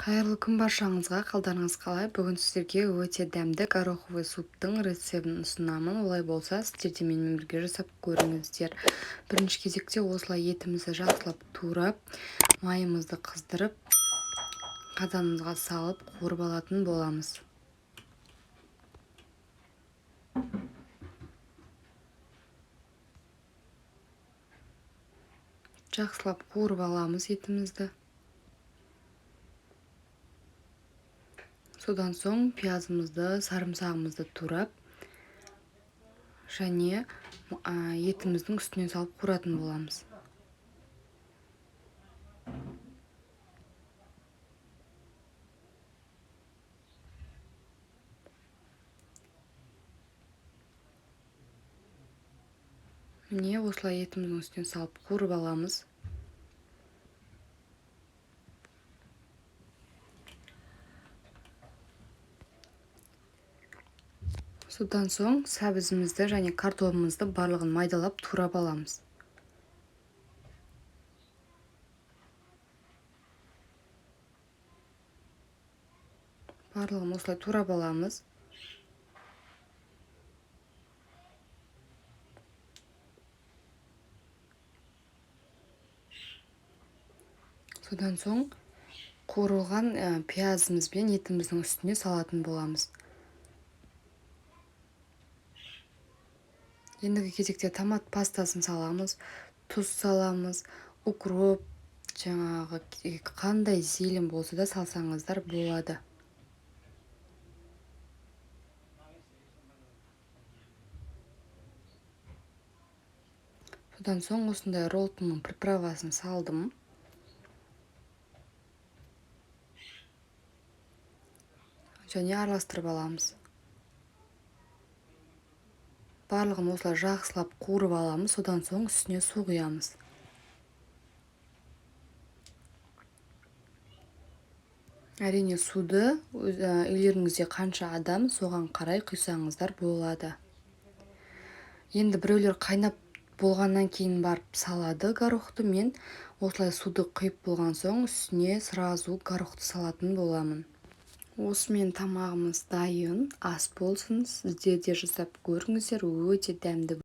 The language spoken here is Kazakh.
Қайырлы күн баршаңызға! Қалдарыңыз қалай? Бүгін сіздерге өте дәмді гороховый суптың рецептін ұсынамын. Олай болса, сіздер де менімен бірге жасап көріңіздер. Бірінші кезекте осылай етімізді жақсылап турап, майымызды қыздырып, қазанымызға салып қуырып алатын боламыз. Жақсылап қуырып аламыз етімізді. Содан соң пиязымызды, сарымсағымызды турап және етіміздің үстіне салып қуыратын боламыз. Міне, осылай етіміздің үстіне салып қуырып аламыз. Содан соң сәбізімізді және картобымызды барлығын майдалап турап аламыз. Барлығын осылай турап аламыз. Содан соң қуырылған пиязымыз бен етіміздің үстіне салатын боламыз. Ендігі кезекте томат пастасын саламыз, тұз саламыз, укроп, жаңағы қандай зелень болса да салсаңыздар болады. Содан соң осындай роллтонның приправасын салдым. Және араластырып аламыз. Барлығын осылай жақсылап қуырып аламыз, содан соң үстіне су құямыз. Әрине, суды үйлеріңізде қанша адам, соған қарай құйсаңыздар болады. Енді біреулер қайнап болғаннан кейін барып салады горохты. Мен осылай суды құйып болған соң үстіне сразу горохты салатын боламын. Осымен тамағымыз дайын, ас болсын. Сіздер де жасап көріңіздер, өте дәмді.